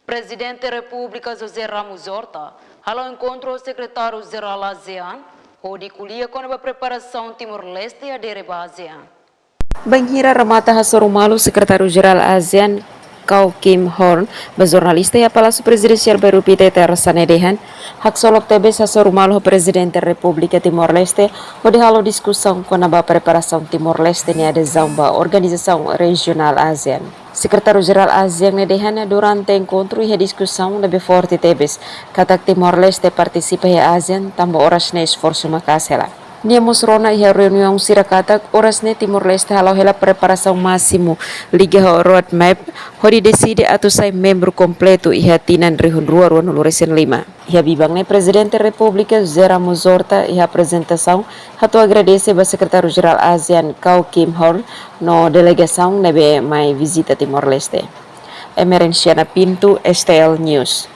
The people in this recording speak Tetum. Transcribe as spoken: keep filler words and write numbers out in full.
Prezidente Repúblika José Ramos Horta halo enkontru ho Sekretáriu Jerál ASEAN hodi ko'alia kona-ba preparasaun Timor-Leste adere ba ASEAN. Bainhira remata hasoru malu Sekretáriu Jerál ASEAN, Kao Kim Horn, ba jornalista iha Palásiu Prezidensiál Bairru Pité, tersa ne'e dehan, haksolok tebes hasoru malu ho Prezidente Repúblika Timor-Leste hodi halo diskusaun kona-ba preparasaun Timor-Leste nia adezaun ba organizasaun rejionál ASEAN. Sekretáriu Jerál ASEAN ne'e dehan durante enkontru iha diskusaun ne'ebé forte tebes katak Timor-Leste partisipa iha ASEAN tanba oras ne'e esforsu maka'as hela. Nia mós rona iha reuniaun sira katak oras ne'e Timor-Leste hala'o hela preparasaun másimu liga ho roadmap hodi deside atu sai membru kompletu iha tinan rihun rua ruanulu resin lima. Iha biban ne'e Prezidente Repúblika José Ramos Horta iha aprezentasaun hato'o agradese ba Sekretáriu Jerál ASEAN Kao Kim Horn no delegasaun ne'ebé mai vizita Timor-Leste. Emerenciana Pinto, S T L News.